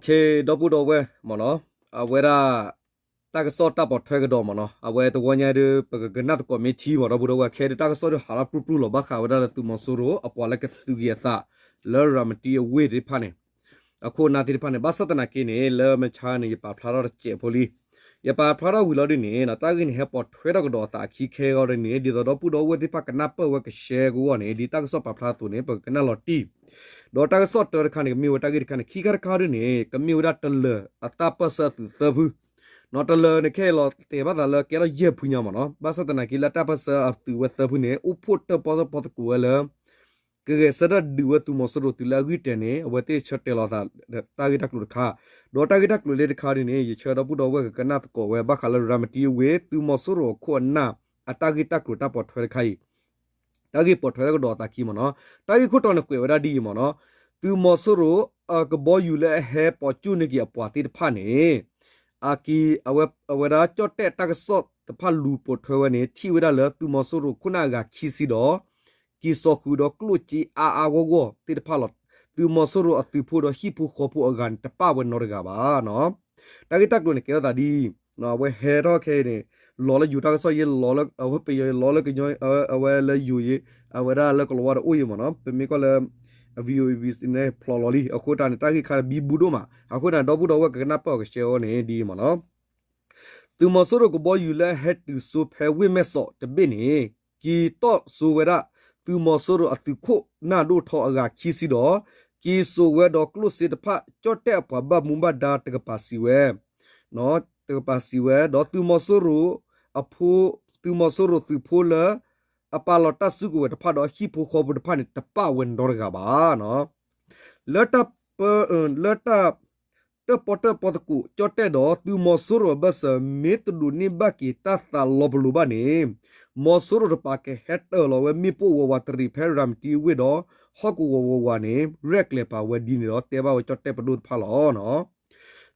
ခဲဒီပုၢ်ဒီဝဲၢ်မ့ၢ်နီၤ, အဝဲဒၣ် တၢ်ကစီၣ်တၢ်ပိာ်ထွဲကဒီးမ့ၢ်နီၤ, အဝဲတဝီညါဒုး ပကကနၣ်သကိးမ့ၢ်ထံမ့ၢ်နီၤ ဒီပုၢ်ဒီဝဲၢ် ခဲဒုးတၢ်ကစီၣ်ဒုးဟးထီၣ်ပြူၢ်ပြူၢ်လီၤ ဘၣ်ဃးဝဲဒၣ်လၢသုးမီၤစိရိၤ အပှၤလၢကသုးက့ၤအသး လၢရၤမတံအဝ့ၢ်သ့ၣ်တဖၣ်န့ၣ် အခိၣ်အနၢ်သ့ၣ်တဖၣ်န့ၣ် ဘၣ်ဆၣ်သနာ်က့န့ၣ် လၢမဆါန့ၣ် ယပာ်ဖျါထီၣ်တစဲးဖိလံ ယပာ်ဖျါထီၣ်ဝံၤလီၤဒုးန့ၣ် တၢ်ဂ့ၢ်န့ၣ် ဟဲပိာ်ထွဲထီၣ်ကဒီးအသးအခံခဲဂီၤဒုးန့ၣ် ဒ်သိးဒီပုၢ်ဒီဝဲၢ်သ့ၣ်တဖၣ်ကနၢ်ပၢၢ်ဝဲကရှဲကဝီၤန့ၣ် ဒ်တၢ်ကစီၣ်ပာ်ဖျါအသိးန့ၣ် ပကကနၣ်လီၤတံၢ်, ဒီးတၢ်ကစီၣ်တၢတခါန့ၣ် ကမ့ၢ်ဝဲတၢ်ဂ့ၢ်တခါန့ၣ် ခံခါတခါဒုးန့ၣ် ကမ့ၢ်ဝဲဒၣ်တလၢၤအတၢ်ပၢၢ်ဆၢအသုးသၢဖု, နီၢ်တလၢၤန့ၣ် ခဲအံၤလီၤတဲာ်ဘၣ်သးလၢကဲထီၣ်ယဲၢ်ဖုညါမ့ၢ်နီၤ, ဘၣ်ဆၣ်သနာ်က့လၢတၢ်ပၢၢ်ဆၢအသုးဝဲသၢဖုန့ၣ် အိၣ်ဖှိၣ်တၢၣ်ပီၣ်တၢၣ်ပီသကိးဝဲလၢ ကဂဲၤဆၢထၢၣ်ဒုးဝဲသုးမီၤစိရိၤတုၤလၢအဂံၢ်တဲာ်န့ၣ် အဝဲသ့ၣ်ဆၢတဲာ်လီၤသး တၢ်ဂ့ၢ်တၢ်ကျိၤတခါ, ဒီးတၢ်ဂ့ၢ်တၢ်ကျိၤလၢတခါဒုးန့ၣ် ယဆၢဒီပုၢ်ဒီဝဲၢ်ကကနၣ်သကိးဝဲဘၣ်ဃးလၢရၤမတံအဝ့ၢ် သုးမီၤစိရိၤအခိၣ်အနၢ် အတၢ်ဂ့ၢ်တၢ်ကျိၤတၢ်ပိာ်ထွဲတခါအံၤ တၢ်ဂ့ၢ်ပိာ်ထွဲထီၣ်ကဒီးအသးခံမ့ၢ်နီၤ, တၢ်ဂ့ၢ်ခိၣ်တီန့ၣ်ကွဲးဝဲဒၣ်ဒ်အံၤမ့ၢ်နီၤ, သုးမီၤစိရိၤ ကဘီယူၤလၢအဟဲပိာ်ကၠူၣ်န့ၢ်က့ၤအပှၤသ့ၣ်တဖၣ်န့ၣ် အက့ၤ အဝဲဒၣ်ကၠီၣ်တဲၣ်တၢ်ကစီၣ်တဖၣ်လူၤပိာ်ထွဲဝဲန့ၣ် ထံၣ်ဝဲဒၣ်လၢသုးမီၤစိရိၤခိၣ်နၢ်အဂၤခံဆံဒီး က့ၤစိာ်ဃုာ်ဒီးကျိၣ်စ့အါအါဂီၢ်ဂီၢ်သ့ၣ်တဖၣ်လီၤ. သုးမီၤစိရိၤအသုးဖိဒီးဟံၣ်ဖိဃီဖိအဂၤန့ၣ် တပၣ်ဝဲနီတဂၤဘၣ်နီၤ. တၢ်ဂ့ၢ်တၢ်ကျိၤန့ၣ် ကဲထီၣ်သးဒ်အံၤ, အဝဲဟဲထီၣ်ခဲအံၤန့ၣ် လီၤလၢယိၤတၢ်ကစီၣ်ယဲ လီၤလၢအဝဲပယီၤယဲ လီၤလၢကညီ အဝဲလၢယိၤယဲ အဝဲဒၣ်လၢကလီၤဝါတအိၣ်ယဲမ့ၢ်နီၤ, ပမ့ၢ်ကွၢ်လၢ VOA န့ၣ် ဖျိးလီၤလံ. အဃိတၢ်န့ၣ် တၢ်ဂ့ၢ်ခါတဘံဘူဒိၣ်မး, အဃိတၢ်န့ၣ် ဒီပုၢ်ဒီဝဲၢ်ကကနၢ်ပၢၢ်အီၤကရှဲအီၤန့ၣ် ဒ်အံၤမ့ၢ်နီၤ. သုးမီၤစိရိၤကဘီယူၤလၢအဟဲတုၤစိဖဲဝ့ၢ်မဲၢ်စီးတဘ့ၣ်န့ၣ် က့ၤတီၣ်စိဝဲဒၣ် သုးမီၤစိရိၤအသုးခိၣ်နၢ်ဒိၣ်ထီအဂၤခံဆံဒီး က့ၤစိာ်ဝဲဒီးကျိၣ်စ့တဖၣ် ကၠီၣ်တဲၣ်အပှၤဘၣ်မူဘၣ်ဒါတကပၤစံးဝဲ တကပၤစံးဝဲ ဒီးသုးမီၤစိရိၤအဖိ သုးမီၤစိရိၤသုးဖိလၢ အပာ်လီၤတၢ်စုကဝဲၤတဖၣ်ဒီးဟံၣ်ဖိဃီဖိတဖၣ်န့ၣ် တပၣ်ဝဲနီတဂၤဘၣ်. လၢတၢ်ပၢ လၢတၢ် တၢၣ်ပီတၢၣ်ပီသကိး ကၠီၣ်တဲၣ်ဒီးသုးမီၤစိရိၤအဘၢၣ်စၢၤ မ့ၢ်တဒိးန့ၢ်ဘၣ်က့ၤတၢ်သးလီၤပလိာ်ဘၣ်န့ၣ် မီၤစိရိၤတပာ်ကဟဲတၢၣ်လီၤဝဲမ့ၣ်ပိၢ်ဝးဝးတရံးဖဲရၤမတံဝ့ၢ်ဒီး ဟီၣ်ကဝီၤဝးဝးန့ၣ် ရဲၣ်ကျဲၤပာ်ဝဲဒ်န့ၣ်ဒီး တဲဘၣ်ဝဲကၠီၣ်တဲၣ်ပဒိၣ်တဖၣ်လီၤ.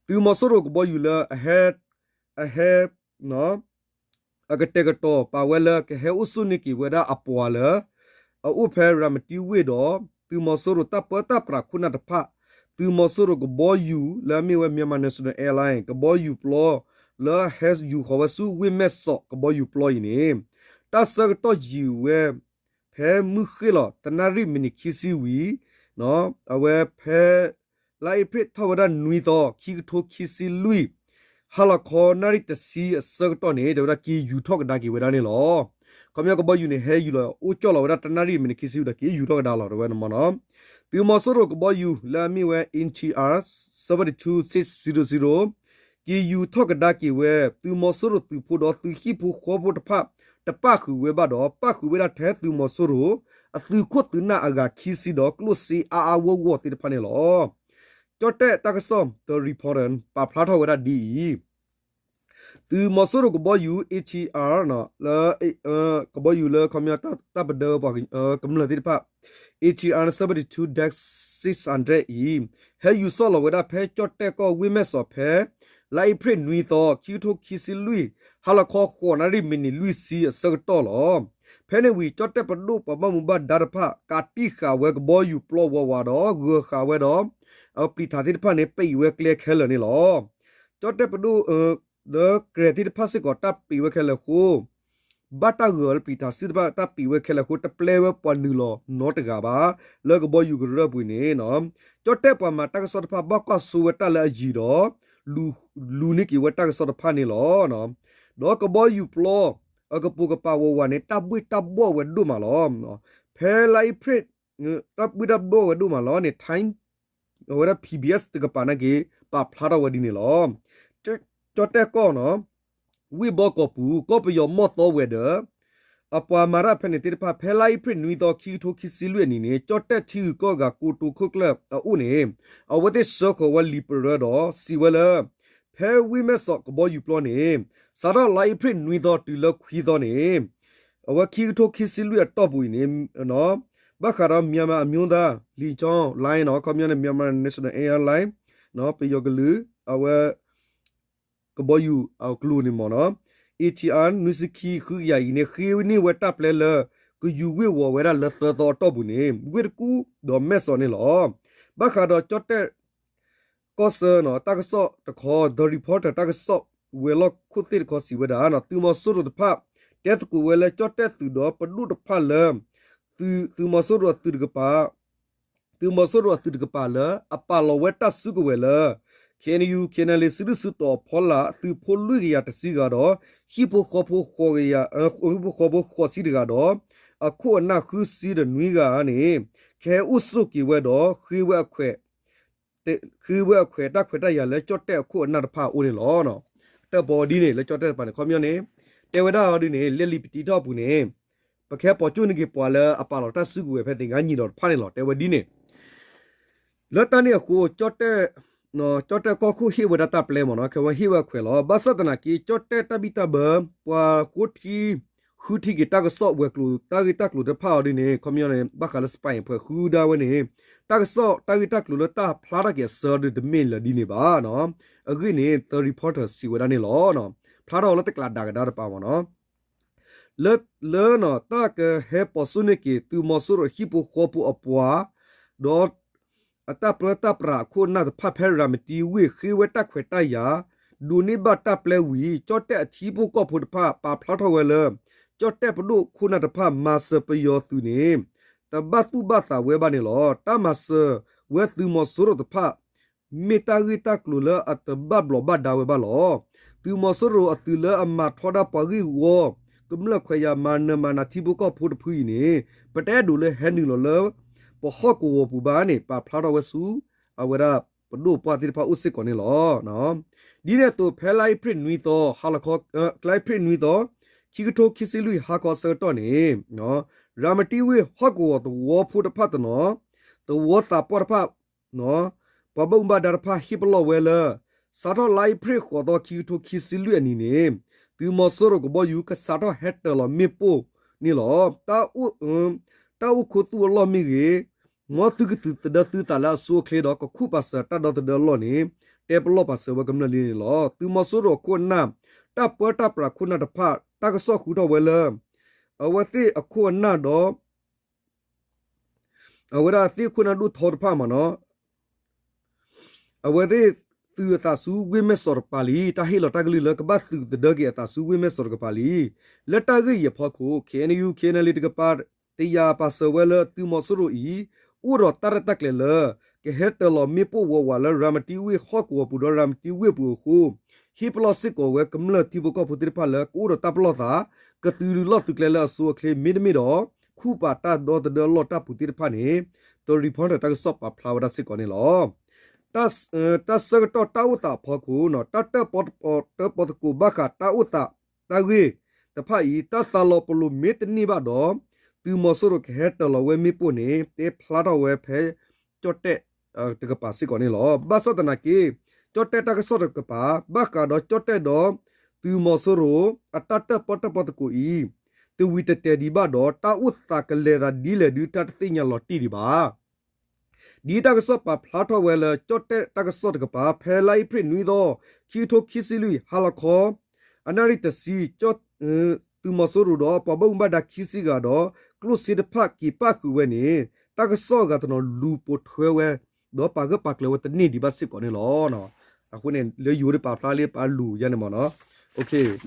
သုးမီၤစိရိၤကဘီယူၤလၢအဟဲ အဟဲ အကတဲာ်ကတီၤပာ်ဝဲလၢကဟဲအိၣ်ဆူၣ်န့ၢ်က့ၤဝဲဒၣ်အပှၤလၢ အအိၣ်ဖဲရၤမတံဝ့ၢ်ဒီး သုးမီၤစိရိၤတၢ်ပၢတၢ်ပြးခိၣ်နၢ်တဖၣ်, သုးမီၤစိရိၤကဘီယူၤလၢအမ့ၢ်ဝဲ Myanmar National Airline ကဘီယူၤပျီ လၢအဟဲယူၤဃီၤဝဲဆူဝ့ၢ်မဲၢ်စီးကဘီယူၤပျီအံၤန့ၣ် တၢ်ဆၢကတီၢ်ယံာ်ဝဲ ဖဲမုၢ်ဃ့ၢ်လီၤ တနၣ်ရံၣ်မံးနံးခံဆံဝံၤ အဝဲဖဲ လါအ့ဖြ့ၣ်ထီၣ်ဝဲဒၣ်နွံသီ ခံကထိခံဆံလွံၢ် ဟါလီၤခီနၣ်ရံၣ်တဆံအဆၢကတီၢ်န့ၣ် တဲဝဲဒၣ်က့ၤယူၤထီၣ်ကဒါက့ၤဝဲဒၣ်န့ၣ်လီၤ. ခီပညီကဘီယူၤန့ၣ် ဟဲယူၤလီၤအိၣ်ကၠီၣ်လီၤဝဲဒၣ်တနၣ်ရံၣ်မံးနံးခံဆံဝံၤဒီးက့ၤယူၤထီၣ်ကဒါလီၤ တဲဝဲန့ၣ်မ့ၢ်နီၤ. သုးမီၤစိရိၤကဘီယူၤလၢအမ့ၢ်ဝဲ A T R seventy two six zero zero က့ၤယူၤထီၣ်ကဒါက့ၤဝဲ သုးမီၤစိရိၤသုးဖိဒီးသုးဟံၣ်ဖိဃီဖိတဖၣ် တပၣ်ဃုာ်ဝဲဘၣ်ဒီး ပၣ်ဃုာ်ဝဲဒၣ်ထဲသုးမီၤစိရိၤ အသုးခိၣ်သုးနၢ်အဂၤခံဆံဒီးကျိၣ်စ့အါအါဂီၢ်ဂီၢ်သ့ၣ်တဖၣ်န့ၣ်လီၤ. ကၠီၣ်တဲၣ်တၢ်ကစီၣ် The Reporter ပာ်ဖျါထီၣ်ဝဲဒၣ်ဒ်အံၤ, သုးမီၤစိရိၤကဘီယူၤ A T R လၢ ကဘီယူၤလၢခီပညီတၢ်ပဒၢပှၤကမျၢၢ်သ့ၣ်တဖၣ် A T R seventy two dash six hundred အံၤ ဟဲယူၤစီၣ်လီၤဝဲဒၣ်ဖဲကၠီၣ်တဲၣ်ကီၢ်ဝ့ၢ်မဲၢ်စီးဖဲ လါအ့ဖြ့ၣ်နွံသီ ခံကထိခံဆံလွံၢ် ဟါလီၤခီဃိးနၣ်ရံၣ်မံးနံးလွံၢ်ဆံအဆၢကတီၢ်လီၤ. ဖဲန့ၣ်ဝံၤ ကၠီၣ်တဲၣ်ပဒိၣ်ပှၤဘၣ်မူဘၣ်ဒါတဖၣ် ကးတံၢ်ဃာ်ဝဲကဘီယူၤပျီဝးဝးဒီး ဂၢၤဃာ်ဝဲဒီး ပျံၤထးသ့ၣ်တဖၣ်န့ၣ် ပံးဝဲကျဲခဲလၢာ်န့ၣ်လီၤ. ကၠီၣ်တဲၣ်ပဒိၣ် ဒီးကြဲၤသ့ၣ်တဖၣ်စ့ၢ်ကီး တၢ်ပံးဝဲခဲလၢာ်အဃိ ဘၣ်တၢ်ဂၢၤလၢပျံၤထးစုတဖၣ် တၢ်ပံးဝဲခဲလၢာ်အဃိ တပျဲဝဲပှၤနုာ်လီၤနီတဂၤဘၣ် လၢကဘီယူၤကရၢၢ်ပူၤန့ၣ် ကၠီၣ်တဲၣ်ပှၤမၤတၢ်ကစီၣ်တဖၣ် ဘၣ်ကွၢ်စိဝဲတၢ်လၢအယံၤဒီး လူၤန့ၢ်က့ၤဝဲတၢ်ကစီၣ်တဖၣ်န့ၣ်လီၤ. ဒီးကဘီယူၤပျီ အကပိာ်ကပၤဝးဝးန့ၣ် တၢ်ဘှ့ၣ်တၢ်ဘှီၣ်ဝဲဒိၣ်မးလီၤ. ဖဲလါအ့ဖြ့ၣ် တၢ်ဘှ့ၣ်တၢ်ဘှီၣ်ဝဲဒိၣ်မးလီၤန့ၣ် ထၣ် အဝဲဒၣ် P B S တကပၤနာ်က့ ပာ်ဖျါထီၣ်ဝဲဒ်န့ၣ်လီၤ. ကၠီၣ်တဲၣ်ကီၢ်နီၤ ဝ့ၢ်ဘီကီၢ်ပူၤ ကီၢ်ပယီၤမီၢ်သီဝဲၤဒၢး အပှၤမၤတၢ်ဖဲန့ၣ်သ့ၣ်တဖၣ် ဖဲလါအ့ဖြ့ၣ်နွံသီ ခံကထိခံဆံလွံၢ်အနံၤန့ၣ် ကၠီၣ်တဲၣ်ထံဂုၤကီၢ်ဂၤကိတိာ်ခိၣ်ကျၢၢ်အအိၣ်န့ၣ် အဝဲသ့ၣ်ဆှၢဃီၤဝဲလံာ်ပရၢဒီးစံးဝဲလၢ ဖဲဝ့ၢ်မဲၢ်စီးကဘီယူၤပျီန့ၣ် စးထီၣ်လါအ့ဖြ့ၣ်နွံသီတုၤလၢခွံသီန့ၣ် အဝဲခံကထိခံဆံလွံၢ်အတီၢ်ပူၤအံၤန့ၣ် ဘၣ်ဃးဒီး Myanmar အမျိုးသားလေကြောင်းလိုင်းနီၤ ခီပညီန့ၣ် Myanmar National Airline ပယီၤကလုာ် အဝဲ ကဘီယူၤအကျိၤန့ၣ်မ့ၢ်နီၤ A T R နွံဆံခံ ဃုကယၤအံၤန့ၣ် ဃ့န့ၢ်ဝဲတၢ်ပျဲလၢ ကယူၤဝ့ၢ်ဝီၤဝဲဒၣ်လၢသၢသီအတီၢ်ပူၤန့ၣ် ဝ့ၢ်တကူၣ်ဒီးမဲၢ်စီးန့ၣ်လီၤ. ဘၣ်ဃးဒီးကၠီၣ်တဲၣ် ကီၢ်ဆၢ တၢ်ကစီၣ်တခီ The Reporter တၢ်ကစီၣ်ဝဲၤလီၢ်ခိၣ်သ့ၣ်တခီစံးဝဲဒၣ် သုးမီၤစိရိၤတဖၣ် တဲသကိးဝဲလၢကၠီၣ်တဲၣ်သုးဒီးပဒိၣ်တဖၣ်လၢ သုးမီၤစိရိၤအသုးတကပၤ သုးမီၤစိရိၤအသုးတကပၤလၢ အပာ်လီၤဝဲတၢ်စုကဝဲၤလၢ KNU KNLA စုဒုၣ်စုတီၤအဖီလာ် သုးဖိလွံၢ်ကယၤတဆံဂၤဒီး ဟံၣ်ဖိဃီဖိ ဟံၣ်ဖိဃီဖိဃိးဆံတဂၤဒီး အခိၣ်အနၢ်ဃုဆံဒီးနွံဂၤန့ၣ် ကဟဲအိၣ်ဆိးက့ၤဝဲဒီး ဃ့ဝဲအခွဲး ဃ့ဝဲအခွဲးတၢ်ခွဲးတၢ်ယာ်လၢကၠီၣ်တဲၣ်အခိၣ်အနၢ်တဖၣ်အအိၣ်န့ၣ်လီၤ. တၢၣ်ပီဒ်န့ၣ် လၢကၠီၣ်တဲၣ်တဖၣ်န့ၣ် ခီပညီန့ၣ် တဲဝဲဒၣ်အီၤဒ်န့ၣ် လၢလံာ်ပတံထီၣ်အပူၤန့ၣ် ပကဟဲပိာ်ကၠိၣ်န့ၢ်က့ၤပှၤလၢအပာ်လီၤတၢ်စုကဝဲၤဖဲသ့ၣ်ငါညီဒီးတဖၣ်န့ၣ်လီၤ. တဲဝဲဒ်န့ၣ် လၢတၢ်န့ၣ်အဃိ ကၠီၣ်တဲၣ် ကၠီၣ်တဲၣ်ကီၢ်ခိၣ်ဟ့ၣ်ဝဲဒၣ်တၢ်ပျဲမ့ၢ်နီၤ ကဝဲဟ့ၣ်ဝဲအခွဲးလီၤ. ဘၣ်ဆၣ်သနာ်က့ ကၠီၣ်တဲၣ်တၢ်ဘံၣ်တၢ်ဘၢ ပှၤဃိထံ ဃုထံက့ၤတၢ်ကစီၣ်ဝဲၤကျိၤ တၢ်ဂ့ၢ်တၢ်ကျိၤတဖၣ်အီၤဒ်န့ၣ် ခီပညီန့ၣ် ဘၣ်ဃးလၢ spy အံၤ ပှၤဃုဒၣ်ဝဲန့ၣ် တၢ်ကစီၣ်တၢ်ဂ့ၢ်တၢ်ကျိၤလၢတၢ်ဖျါထီၣ်က့ၤအဆၢဒုးတမ့ၢ်လၢၤဒ်န့ၣ်ဘၣ်နီၤ. အဂ့ၢ်န့ၣ် The Reporter စံးဝဲဒၣ်န့ၣ်လီၤ. ဖျါထီၣ်လၢတကျးဒၣ်ကဒါတပၤမ့ၢ်နီၤ လၢ လၢ တၢ်ကဟဲပိာ်ကၠိၣ်န့ၢ်က့ၤ သုးမီၤစိရိၤဟံၣ်ဖိဃီဖိအပှၤ ဒီး အတၢ်ပၢတၢ်ပြးအခိၣ်အနၢ်တဖၣ်ဖဲရၤမတံဝ့ၢ် ဃ့ဝဲတၢ်ခွဲးတၢ်ယာ် ဒိးန့ၢ်ဘၣ်တၢ်ပျဲဝံၤ ကၠီၣ်တဲၣ်အထံဖိကီၢ်ဖိတဖၣ် ပာ်ဖျါထီၣ်ဝဲလၢ ကၠီၣ်တဲၣ်ပဒိၣ်ခိၣ်နၢ်တဖၣ် မၤစၢၤပယီၤသုးန့ၣ် တဘၣ်သူၣ်ဘၣ်သးဝဲဘၣ်န့ၣ်လီၤ. တၢ်မၤစၢၤဝဲသုးမီၤစိရိၤတဖၣ် မ့ၢ်တၢ်ဂ့ၢ်တၢ်ကျိၤလၢအတဘၣ်ဘျီးဘၣ်ဒါဝဲဘၣ်လီၤ. သုးမီၤစိရိၤအသုးလၢအမၤထီဒါပှၤဂ့ၢ်ဝီ ကမျၢၢ်ခွဲးယာ်မၤနၢၤမၤနးထံဖိကီၢ်ဖိတဖုအံၤန့ၣ် ပတအဲၣ်ဒိးလၢဟဲနုာ်လီၤလၢ ပဟီၣ်ကဝီၤပူၤဘၣ်န့ၣ် ပာ်ဖျါထီၣ်ဝဲဆူ အဝဲဒၣ်ပဒိၣ်ပှၢ်သ့ၣ်တဖၣ်အိၣ်စ့ၢ်ကီးန့ၣ်လီၤ. ဒ်န့ၣ်အသိး ဖဲလါအ့ဖြ့ၣ်နွံသီ ဟါလီၤခီ လါအ့ဖြ့ၣ်နွံသီ ခံကထိခံဆံလွံၢ်ဟါခီအဆၢကတီၢ်န့ၣ် ရၤမတံဝ့ၢ်ဟီၣ်ကဝီၤသဝီဖိတဖၣ်တနီၤ သဝီသးပှၢ်တဖၣ် ပှၤဘၣ်မူဘၣ်ဒါတဖၣ်ဟ့ၣ်ပလီၢ်ဝဲလၢ စးထီၣ်လါအ့ဖြ့ၣ်ဃိးသီ ခံကထိခံဆံလွံၢ်အနံၤန့ၣ် သုးမီၤစိရိၤကဘီယူၤကစးထီၣ်ဟဲတၢၤလီၤမ့ၣ်ပိၢ်န့ၣ်လီၤ. တၢ်အိၣ်ခူသူၣ်အလီၢ်မ့ၢ်ဂ့ၤ မ်သုကသုးသဒၢသုသးလၢအဆိအချ့ဒီး ကခူၣ်ပာ်စၢၤတၢ်ဒီသဒၢအလီၢ်န့ၣ် တဲပလီၢ်ပာ်စၢၤဝဲကမျၢၢ်လံန့ၣ်လီၤ. သုးမီၤစိရိၤအခိၣ်အနၢ် တၢ်ပၢတၢ်ပြးခိၣ်နၢ်တဖၣ် တၢ်ကစီၣ်ဃုထီၣ်ဝဲလၢ အဝဲသ့ၣ်အခိၣ်အနၢ်ဒီး အဝဲဒၣ်သ့ၣ်ခိၣ်နၢ်ဒိၣ်ထီတဖၣ်မ့ၢ်နီၤ အဝဲသ့ၣ်သုးအသးဆူဝ့ၢ်မဲၢ်စီးတကပၤလံ. တၢ်ဟ့ၣ်လီၤတၢ်ကလုၢ်လၢကဘၣ်သုးသဒၢက့ၤအသးဆူဝ့ၢ်မဲၢ်စီးတကပၤလံ. လၢတၢ်ဂ့ၢ်အံၤအဖီခိၣ် ခ့ၣ်အဲၣ်ယူၣ် ခ့ၣ်အဲၣ်ယူၣ် တကပၤ တယာ်ပာ်စၢၤဝဲလၢသုးမီၤစိရိၤအံၤ အိၣ်ဒီးတၢ်ရဲၣ်တၢ်ကျဲၤလၢ ကဟဲတၢၤလီၤမ့ၣ်ပိၢ်ဝးဝးလၢရၤမတံဝ့ၢ်ဟီၣ်ကဝီၤပူၤဒီးရၤမတံဝ့ၢ်ပူၤအဃိ ဟ့ၣ်ပလီၢ်စ့ၢ်ကီးဝဲကမျၢၢ်ထံဖိကီၢ်ဖိသ့ၣ်တဖၣ်လၢ ကအိၣ်ဒီးတၢ်ပလီၢ်သး ကသုးလုၢ်လီၢ်သုးကျဲလၢအဆိအချ့ မ့တမ့ၢ်ဒီး ခူၣ်ပာ်တၢ်ဒီသဒၢအလီၢ်တၢ်ပူၤသ့ၣ်တဖၣ်န့ၣ် The Reporter တၢ်ကစီၣ်ပာ်ဖျါဝဲဒၣ်စ့ၢ်ကီးန့ၣ်လီၤ. တၢ်ဆၢကတီၢ်တၢ်အိၣ်သးအဖီခိၣ် တၢ်တၢၣ်ပီတၢၣ်ပီသကိးဘၣ်ဃးတၢ်အိၣ်သးတၢ်ဂ့ၢ်တဖၣ်အံၤ တၢ်သးလီၤပလိာ်မ့ၢ်တန့ၢ်ဘၣ်ဒီး သုးမီၤစိရိၤကဟဲတၢၤလီၤဝဲမ့ၣ်ပိၢ်န့ၣ် တဲဖျါထီၣ်ဝဲဖဲ ကၠီၣ်တဲၣ်တကပၤစ့ၢ်ကီးန့ၣ်လီၤ. ဘၣ်ဆၣ်သနာ်က့ ကၠီၣ်တဲၣ်တၢ်ကစီၣ်တကပၤ ဘၣ်ဃးဒီးကၠီၣ်တဲၣ်ဒီး သုးမီၤစိရိၤ အတၢ်တၢၣ်ပီတၢၣ်ပီသကိးအံၤ တဝံၤတတဲာ်ဒံးဘၣ်ဒီး တၢ်အိၣ်သးကလဲၤသးဒ်လဲၣ်ဒုး တၢ်တသ့ၣ်ညါလီၤတံၢ်ဒံးဘၣ်. ဒ်တၢ်ကစီၣ်ပာ်ဖျါထီၣ်ဝဲလၢ ကၠီၣ်တဲၣ်တၢ်ကစီၣ်တကပၤ ဖဲလါအ့ဖြ့ၣ်နွံသီ ခံကထိခံဆံလွံၢ် ဟါလီၤခီ အနၣ်ရံၣ်တဆံ သုးမီၤစိရိၤဒီးပှၤဘၣ်မူဘၣ်ဒါခံဆံဂၤဒီး ကျိၣ်စ့တဖၣ်က့ၤပၣ်ဃုာ်ဝဲန့ၣ် တၢ်ကစီၣ်အဂၤတနီၤလူၤပိာ်ထွဲဝဲ ဒီးပာ်ဂၢၢ်ပာ်ကျၢၤဝဲတန့ၢ်ဒံးဘၣ်စ့ၢ်ကီးန့ၣ်လီၤ. အဃိန့ၣ် လၢယိၤဒ်ပာ်ဖျါလၢပာ်လူၤယါန့ၣ်မ့ၢ်နီၤ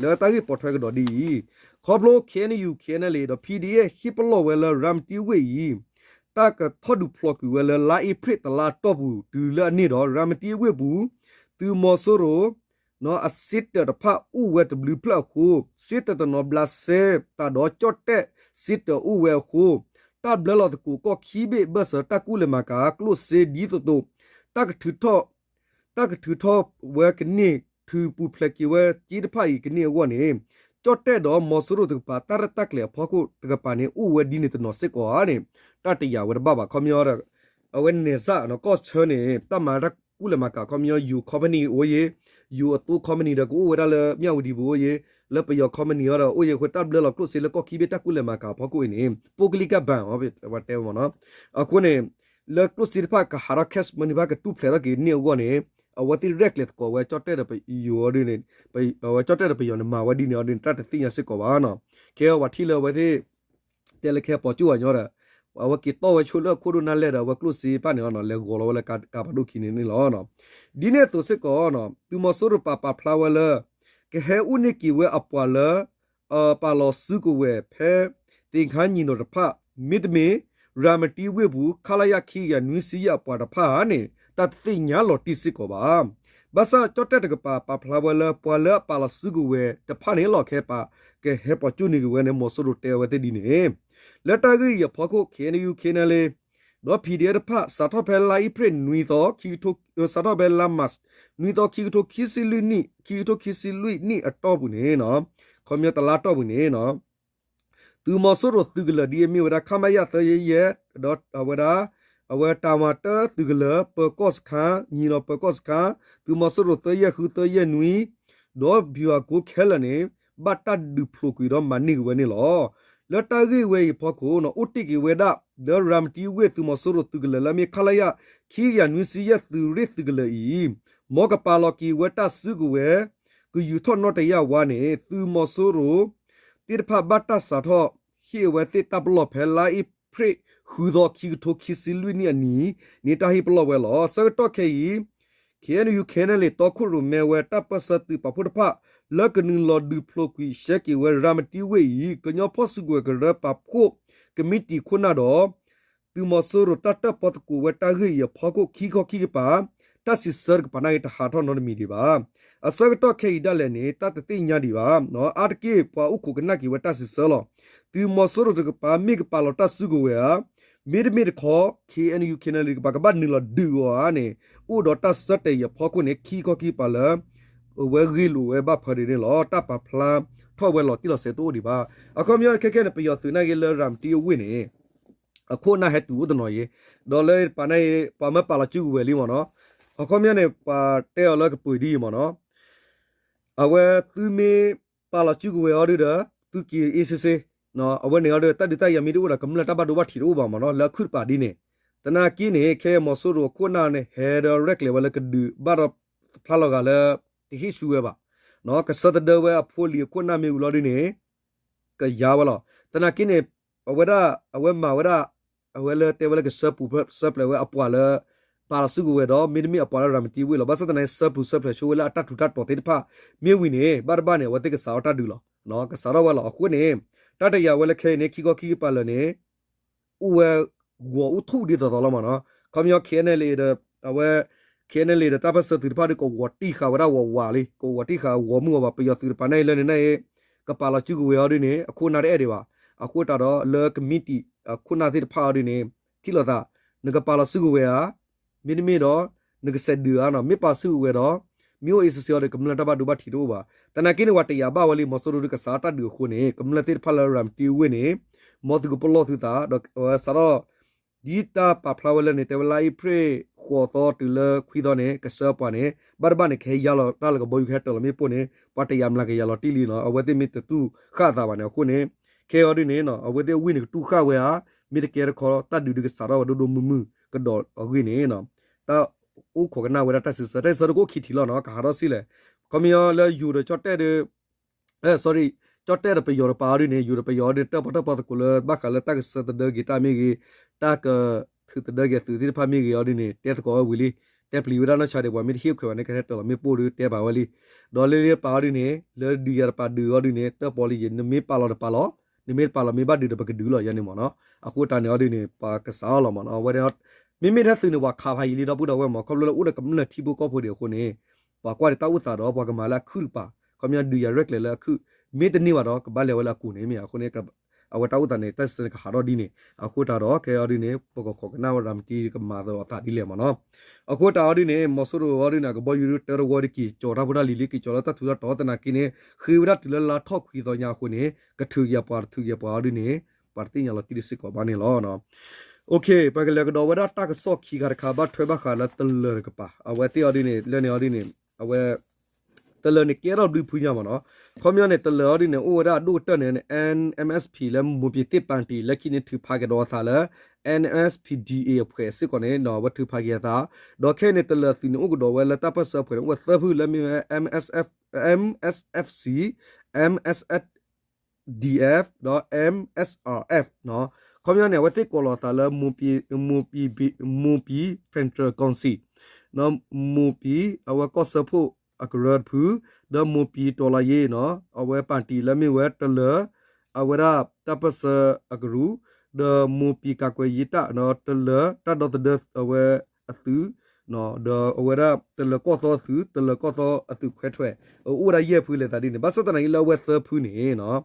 လၢတၢ်ဂ့ၢ်ပိာ်ထွဲကဒီးဒ်အံၤ ခီဖျိ ခ့ၣ်အဲၣ်ယူၣ် ခ့ၣ်အဲၣ်ယူၣ် ဒီး ဖံၣ်ဒံၣ်အ့ၣ် ဟ့ၣ်ပလီၢ်ဝဲလၢရၤမတံဝ့ၢ်အံၤ တၢ်ကထီၣ်ဒုးဖျိးကွံာ်ဝဲလၢ လါအ့ဖြ့ၣ်တလါအတီၢ်ပူၤတုၤလၢအန့ၣ်ဒီး ရၤမတံဝ့ၢ်ပူၤ သုးမီၤစိရိၤ အစ့တၢးတဖၣ်အိၣ်ဝဲတဘျုးဖျၢၣ်အဃိ စ့တၢးတနီၤဘျးစဲတၢးဒီးကၠီၣ်တဲၣ်စ့တၢးအိၣ်ဝဲအဃိ တၢ်ဘျၢလီၤသကိးကီၢ်ခံဘ့ၣ်ဘၢၣ်စၢၤတၢ်ကူၣ်လဲၤမၤကၤကျိၣ်စ့ဒ်သိးသိး တၢ်ကထုးထီၣ် တၢ်ကထုးထီၣ်ဝဲကန့ၢ် ထုးပူၤဖျဲးက့ၤဝဲက့တဖၣ်အံၤကန့ၢ်အဂီၢ်န့ၣ် ကၠီၣ်တဲၣ်ဒီးမီၤစိရိၤတကပၤ တၢ်ရဲၣ်တၢ်ကျဲၤအဖီခိၣ်တကပၤန့ၣ် အိၣ်ဝဲဒ်န့ၣ်တနီၤစ့ၢ်ကီးဧါန့ၣ် တၢ်တယာ်ဝဲတဘၣ်ဘၣ် ခီပညီဒီး အဝဲန့ၣ်စ့ၢ်ကီးန့ၣ် ကီၢ်ဆၢန့ၣ် တၢ်မၤတၢ်ကူၣ်လဲၤမၤကၤ ခီပညီ ယိၤ company အိၣ်ယ့ၣ်, ယိၤအသိ company ဒီးကအိၣ်ဝဲဒၣ်လၢ မၠၣ်ဝတံၤပူၤအိၣ်ယ့ၣ်, လၢပယီၤ company အီၤဒီးအိၣ်ယ့ၣ်အဃိ တၢ်ဘျၢလီၤကျိၣ်စ့လၢကီၢ်ခံဘ့ၣ်တၢ်ကူၣ်လဲၤမၤကၤအဖီခိၣ်အံၤန့ၣ် ပုဂ္ဂလိကဘဏ် ပတဲမ့ၢ်နီၤ, အဃိန့ၣ် လၢကျိၣ်စ့တဖၣ်ကဟးထီၣ် cash money တဖၣ်ကတူၢ်ဖျဲးထီၣ်က့ၤန့ၢ်အဂီၢ်န့ၣ် အဝဲသ့ၣ်ရဲၣ်ကျဲၤသကိးဝဲ ကၠီၣ်တဲၣ်ဒီးပယီၤအီၤဒ်န့ၣ် ကၠီၣ်တဲၣ်ဒီးပယီၤန့ၣ်မၤဝဲဒ်န့ၣ်အီၤဒ်န့ၣ် တၢ်တသ့ၣ်ညါစ့ၢ်ကီးဘၣ်နီၤ, ခဲအံၤပှၤထံၣ်လၢအဝဲသ့ၣ် တဲလၢခဲပိာ်ကၠိၣ်ဝဲညီဒီး အဝဲက့ၤတီၢ်ဝဲဆိလၢအခိၣ်ဒိၣ်နၢ်လဲၢ်ဒီး အဝဲကျိၣ်စ့တဖၣ်န့ၣ် လဲၤဂီၤလီၤဝဲလၢကါပၤဒိၣ်ခံန့ၣ်န့ၣ်လီၤ. ဒ်န့ၣ်အသိးစ့ၢ်ကီး သုးမီၤစိရိၤပာ်ပာ်ဖျါဝဲလၢ ကဟဲအိၣ်န့ၢ်က့ၤဝဲအပှၤလၢ ပာ်လီၤစုကဝဲၤဖဲ သ့ၣ်ခါညံၣ်နီၤတဖၣ် မ့တမ့ၢ် ရၤမတံဝ့ၢ်ပူၤ ခလရ ခံကယၤနွံဆံယဲၢ်အပှၤတဖၣ်ဧါန့ၣ် တၢ်တသ့ၣ်ညါလီၤတံၢ်စ့ၢ်ကီးဘၣ်. ဘၣ်ဆၣ်ကၠီၣ်တဲၣ်တကပၤ ပာ်ဖျါဝဲလၢ ပှၤလၢအပာ်လီၤစုကဝဲၤတဖၣ်န့ၣ်လီၤ ကဟဲပာ် ကဟဲပိာ်ကၠိၣ်န့ၢ်က့ၤဝဲန့ၣ် မီၤစိရိၤတဲဝဲသ့ၣ်ဒ်န့ၣ် လၢတၢ်ဂ့ၢ်အံၤအဖီခိၣ် ခ့ၣ်အဲၣ်ယူၣ် ခ့ၣ်အဲၣ်ယူၣ် ဒီး ပီၣ်ဒီအ့ၣ် တဖၣ် စးထီၣ်ဖဲလါအ့ဖြ့ၣ်နွံသီ ခံကထိ စးထီၣ်ဖဲလါမး နွံသီ ခံကထိခံဆံလွံၢ်နံၣ် ခံကထိခံဆံလွံၢ်နံၣ်အတီၢ်ပူၤန့ၣ် ခီပညီတလါတီၢ်ပူၤန့ၣ် သုးမီၤစိရိၤသုးကလၢၤဒ်အမ့ၢ်ဝဲဒၣ် ခမရ သၢယဲၢ်ယဲၢ် ဒီးအဝဲဒၣ် အဝဲတၢ်မၤတၢ်သုးကလၢၤ ပၢၤကီၢ်စခန်း ညံၣ်နီၤပၢၤကီၢ်စခန်း သုးမီၤစိရိၤသၢယဲၢ်ဃု သၢယဲၢ်နွံ ဒီး ဗျူဟာကုန်း ခဲလၢာ်န့ၣ် ဘၣ်တၢ်ဒုးဖျိးကွံာ်ဒီးမၤန့ၢ်က့ၤဝဲန့ၣ်လီၤ. လၢတၢ်ဂ့ၢ်ဝဲအံၤအဖီခိၣ် အိၣ်တ့ၢ်က့ၤဝဲဒၣ် လၢရၤမတံဝ့ၢ်သုးမီၤစိရိၤသုးကလၢၤလၢအမ့ၢ် ခလရ ခံကယၤနွံဆံယဲၢ်သုးရ့ၣ်သုးကလၢၤအံၤ မ်ကပာ်လီၤက့ၤဝဲတၢ်စုကဝဲၤ ကယူၤထီၣ်နီၣ်တယၢ်ဝါန့ၣ် သုးမီၤစိရိၤ သ့ၣ်တဖၣ်ဘၣ်တၢ်စးထီၣ် ဟ့ၣ်အဝဲသ့ၣ်တၢ်ပလီၢ်ဖဲလါအ့ဖြ့ၣ်ဃုသီ ခံကထိခံဆံလွံၢ်နံၣ်အနံၤန့ၣ် တၢ်ဟ့ၣ်ပလီၢ်ဝဲလီၤ. ဆၢကတီၢ်ခဲအံၤ ခ့ၣ်အဲၣ်ယူၣ် ခ့ၣ်အဲၣ်ယူၣ် တီခိၣ်ရိၣ်မဲဝဲတၢ်ပၢၢ်ဆၢသုးပာ်ဖှိၣ်တဖၣ် လၢကနုာ်လီၤဒုးဖျိးကွံာ်ရှဲက့ၤဝဲရၤမတံဝ့ၢ်အံၤ ကညီဖီၣ်စုကဝဲၤကရၢပာ်ဖှိၣ်ကမံးတံာ်ခိၣ်နၢ်ဒီး သုးမီၤစိရိၤတၢ်တၢၣ်ပီသကိးဝဲတၢ်ဂ့ၢ်အံၤအဖီခိၣ် ခံခီခံကပၤ တၢ်စံးဆၢတကပၤန့ၣ်က့ၤ တဟးထီၣ်နီတမံၤဒံးဘၣ်. အဆၢကတီၢ်ခဲအံၤဒၣ်လဲာ်န့ၣ် တၢ်တသ့ၣ်ညါဒံးဘၣ်. အါတက့ၢ်ပှၤအိၣ်ခိးကနၣ်က့ၤဝဲတၢ်စံးဆၢလီၤ. သုးမီၤစိရိၤတကပၤမ့ၢ်ကပာ်လီၤတၢ်စုကဝဲၤဧါ, မ့တမ့ၢ်တခီ ခ့ၣ်အဲၣ်ယူၣ် ခ့ၣ်အဲၣ်ယူၣ် တကပၤကဘၣ်နုာ်လီၤဒုးအီၤဧါန့ၣ် အိၣ်ဒီးတၢ်ဆၢတဲာ်အံၤအဖီခိၣ်န့ၣ် ခံခီခံကပၤလၢ အဝဲဂ့ၢ်လိာ်ဝဲဘၣ်ဖၢဒ်န့ၣ်လီၤ. တၢ်ပာ်ဖျါထီၣ်ဝဲလီၤတံၢ်လီၤဆဲးတအိၣ်ဒံးဘၣ်. အခီပညီခဲခဲန့ၣ် ပယီၤသုးနာ်က့လၢရၤမတံအဝ့ၢ်န့ၣ် အခိၣ်အနၢ်ဟဲတုၤအိၣ်တနီၤယံၤ, ဒီးလၢပာ်န့ၣ် ပှၤမၢပာ်လီၤစုကဝဲၤလံမ့ၢ်နီၤ, အခီပညီန့ၣ် ပှၤတဲအီၤလၢကပၢၤဒ်အံၤမ့ၢ်နီၤ, အဝဲသုမ့ၢ်ပာ်လီၤစုကဝဲၤအီၤဒုဒီး သုက့ၤအ့စ့စ့, အဝဲန့ၣ်အီၤဒီး တၢ်ဒုးတၢ်ယၤမ့ၢ်တအိၣ်ဒီး ကမျၢၢ်တၢ်ဘၣ်ဒိဘၣ်ထံးတအိၣ်ဘၣ်မ့ၢ်နီၤ, လၢအခုၣ်တပၤဒ်န့ၣ်, သနာ်က့န့ၣ် ခဲအံၤမီၤစိရိၤအခိၣ်အနၢ်န့ၣ် ဟဲဒီးရဲၣ်ကျဲၤဝဲလၢကဒုးဘၣ်ဒီးဖျါလီၤဂာ်လၢ တဟ့ၣ်ဆူၣ်ဝဲဘၣ်, ကဆၢသဒၢဝဲအဖိလံၤအခိၣ်အနၢ်မ့ၢ်ဝံၤလီၤဒ်န့ၣ် ကယၤဝဲလီၤ. သနာ်က့န့ၣ် အဝဲဒၣ် အဝဲမၤဝဲဒၣ် အဝဲလၢတဲဝဲလၢကဆှၢပူၤဆှၢဖျဲးဝဲအပှၤလၢ ပာ်လီၤစုကဝဲၤဒီး မ့တမ့ၢ်အပှၤလၢရၤမတံဝ့ၢ်လီၤ. ဘၣ်ဆၣ်သနာ်က့ ဆှၢပူၤဆှၢဖျဲးဆိဝဲလၢအတၢ်ထူးတၢ်တီၤသ့ၣ်တဖၣ် မ့ၢ်ဝံၤန့ၣ် ဘၣ်တဘၣ်န့ၣ် အဝဲသ့ၣ်ကစးထီၣ်တၢ်ဒုးလီၤ. ကစးထီၣ်ဝဲလီၤ. အဃိန့ၣ် တၢ်တယာ်ဝဲလၢခဲအံၤန့ၣ် ခံခီခံကပၤလၢာ်န့ၣ် အိၣ်ဝဲဂီၤအိၣ်ထူၣ်ဒ်သိးသိးလီၤမ့ၢ်နီၤ. ခီပညီ ခ့ၣ်အဲၣ်ယူၣ် ဒီး အဝဲ ခ့ၣ်အဲၣ်ယူၣ် ဒီးတၢ်ပၢၢ်ဆၢသုးတဖၣ်ဒီး ကဝီၤတံၢ်ဃာ်ဝဲဒၣ်ဝးဝးလံ, ကဝီၤတံၢ်ဃာ်ဝးမုၢ်ဝးဘၣ်, ပယီၤသုးတပၤန့ၣ်လၢန့ၣ်န့ၣ် ကပာ်လီၤစုကဝဲၤအီၤဒ်န့ၣ် အခိၣ်အနၢ်တအဲၣ်ဒံးဘၣ်. အဃိသတးဒီး လၢကမံးတံာ်အခိၣ်အနၢ်သ့ၣ်တဖၣ်အီၤဒ်န့ၣ် ထံၣ်လိာ်သး နကပာ်လီၤစုကဝဲၤဧါ, မ့တမ့ၢ်ဒီး နကစဲးဒုးဧါနီၤ, မ့ၢ်ပာ်စုကဝဲၤဒီး မ့ၢ်အိၣ်အ့စ့စ့အီၤဒီး ကမျၢၢ်တၢ်ဘၣ်ဒိဘၣ်ထံးတအိၣ်ဘၣ်. သနာ်က့န့ၣ် ပှၤတယာ်ဘၣ်ဝဲလံ မီၤစိရိၤဒုးကစးထီၣ်တၢ်ဒုးအဃိန့ၣ် ကမျၢၢ်သ့ၣ်တဖၣ်လၢရၤမတံဝ့ၢ်န့ၣ် မ်သုကပလီၢ်သုသး ဒီးအဝဲစးထီၣ် ဒ်တၢ်ပာ်ဖျါဝဲလၢန့ၣ် တဲဝဲလါအ့ဖြ့ၣ်ဃိးသီတုၤလၢခွံသီန့ၣ် ကဆှၢပှၤန့ၣ် ဘၣ်တဘၣ်န့ၣ် ကဟဲယါလီၤတၢ်လၢကဘီယူၤ ကဟဲတၢၤလီၤမ့ၣ်ပိၢ်န့ၣ် ပှၤတယာ်မျးကယၤလီၤတံၢ်လံနီၤ, အဝဲသ့ၣ်မ့ၢ်တတူၢ်ဃၣ်အသးဘၣ်န့ၣ် အဃိန့ၣ် ခဲအံၤအီၤဒ်န့ၣ် အဝဲသ့ၣ်အဝ့ၢ်န့ၣ် ကတူၢ်ဃၣ်ဝဲဧါ, မ့ၢ်တကဲတခီ တၢ်ဒုးဒုးကစးထီၣ်ဝဲဒိၣ်ဒိၣ်မုၢ်မုၢ်ကဒီးအဂ့ၢ်န့ၣ် တၢ်အိၣ်ခိးကနၣ်ဝဲဒၣ်တၢ်စံးဆၢ, တၢ်စံးဆၢတအိၣ်ခံထံၣ်လီၤနီၤ, ကဟးထီၣ်စံၣ်လဲၣ်. ခီပညီလၢယိၤဒီးကၠီၣ်တဲၣ်ဒီး sorry, ကၠီၣ်တဲၣ်ဒီးပယီၤတပၤအီၤဒ်န့ၣ် ယိၤဒီးပယီၤအီၤဒ်န့ၣ် တၢၣ်ပီၣ်တၢၣ်ပီသကိးလၢဘၣ်ဃးလၢတၢ်ကဆၢသဒၢက့ၤတၢ်မ့ၢ်ဂ့ၤ, တၢ်ကထုးသဒၢက့ၤအသုးသ့ၣ်တဖၣ်မ့ၢ်ဂ့ၤအီၤဒ်န့ၣ် တဲသကိးဝဲဝံၤလံ, တဲပျံၤဝဲဒၣ်နီၢ်ဆါဒံး ပှၤမ့ၢ်တဟ့ၣ်ခွဲးဘၣ်န့ၣ် ကဟဲတၢၤလီၤမ့ၣ်ပိၢ်ဒီးတဲဘၣ်ဝဲလံ. ဒီးလၢလၢပာ်အီၤဒ်န့ၣ် လၢဒုးယၤတပၤဒုးအီၤဒ်န့ၣ် တၢၣ်ပီၣ်လံယဲ နမ့ၢ်ပာ်လီၤတပာ်လီၤ, နမ့ၢ်တပာ်လီၤမ့ၢ်ဘၣ်ဒုးဒီးပကဒုးလီၤယဲန့ၣ်မ့ၢ်နီၤ. အဃိတၢ်န့ၣ်အီၤဒ်န့ၣ် ပှၤကစးအီၤလီၤမ့ၢ်နီၤ. အဝဲ မ့မ့ၢ်ထဲသုးန့ၣ် ပှၤခးဖးယံာ်လံဒီပုၢ်ဒီဝဲၢ်မ့ၢ် ခီဖျိလၢအိၣ်ဒီးကမျၢၢ်ထံဖိကီၢ်ဖိဒံးအဃိန့ၣ် ပှၤကွၢ်ဒံးတၢ်အိၣ်သးဒီး ပှၤကမၤလၢအခုၣ်တပၤ, ခီပညီဒုးယၤရဲၣ်ကျဲၤလၢအခုၣ် မ့ၢ်တန့ၢ်ဘၣ်ဒီး ကဘၣ်လဲၤဝဲလၢအကူၤန့ၣ်မ့ၢ် အဃိန့ၣ် အဝဲတၢ်အိၣ်သးန့ၣ် တၢ်စံးဆၢန့ၣ် ကဟးထီၣ်ဒ်န့ၣ်. အဃိတၢ်ဒီး ခဲအံၤအီၤဒ်န့ၣ် ပကခိးကနၣ်ဝဲရၤမတံကမၤသးအသးဒ်လဲၣ်မ့ၢ်နီၤ. အဃိတၢ်အီၤဒ်န့ၣ် မီၤစိရိၤအီၤဒ်န့ၣ် အကဘီယူၤဒုးတၢတဝီဒုးက့ၤကၠီၤတၢ်ဖိတၢ်လံၤလံ က့ၤကၠီၤလၢတၢ်ထူးတၢ်တီၤသနာ်က့န့ၣ် ဃ့ဝဲဒၣ်တုၤလၢလါထီၣ်ခွံသီညါအဃိန့ၣ် ကထုးက့ၤအပှၤတထုးက့ၤအပှၤအီၤဒ်န့ၣ် ပှၤတသ့ၣ်ညါလီၤတံၢ်လံစ့ၢ်ကီးဘၣ်န့ၣ်လီၤ. Okay, ပကလဲၤကဒီးဝဲဒၣ်တၢ်ကစီၣ်ခံခါတခါ ဘၣ်ထွဲဘၣ်ဃးလၢတလၢၤတကပၤ အဝဲသ့ၣ်အီၤဒ်န့ၣ် လၢန့ၣ်အီၤဒ်န့ၣ် အဝဲ တလၢၤန့ၣ်ကဲထီၣ်ဘျုးဖုညါမ့ၢ်နီၤ. ခီပညီန့ၣ် တလၢၤအီၤဒ်န့ၣ် အိၣ်ဝဲဒၣ်အဒိၣ်ကတၢၢ်န့ၣ် NMSP လၢ မွန်ပြည်သစ်ပါတီ လၢခံန့ၣ်ထုးဖးက့ၤဒီးအသးလၢ NMSP-DA အဖှဲးစ့ၢ်ကီးန့ၣ် အဝဲထုးဖးက့ၤအသး ဒီးခဲအံၤန့ၣ် တလၢၤသုးန့ၣ် အိၣ်ကဒီးဝဲလၢတၢ်ပၢၢ်ဆၢအဖှဲးန့ၣ် အိၣ်ဝဲသၢဖုလၢမ့ၢ်ဝဲ MSF, MSFC, MSDF ဒီး MSRF နီၤ. ခီပညီန့ၣ် အဝဲသ့ၣ်ကိးလီၤအသးလၢ မွန်ပြည် မွန်ပြည် Federal Council မွန်ပြည် အဝဲကီၢ်စၢဖှိၣ်အကရၢတဖု ဒီးမွန်ပြည်တော်လှန်ရေးနီၤ အဝဲပၣ်တံၣ်လၢမ့ၢ်ဝဲတလၢၤ အဝဲဒၣ်တၢ်ပၢၢ်ဆၢအကရူၢ် ဒီးမွန်ပြည်ကာကွယ်ရေးတပ်နီၤ တလၢၤတၢ်ဒီသဒၢအဝဲအသုး ဒီးအဝဲဒၣ်တလၢၤကီၢ်သီအသုး တလၢၤကီၢ်သီအသုးခွဲးထွဲး အအိၣ်ဝဲဒၣ်ယဲၢ်ဖုလဲၤသးဒ်န့ၣ် ဘၣ်ဆၣ်သနာ်က့လၢအဝဲသၢဖုန့ၣ်နီၤ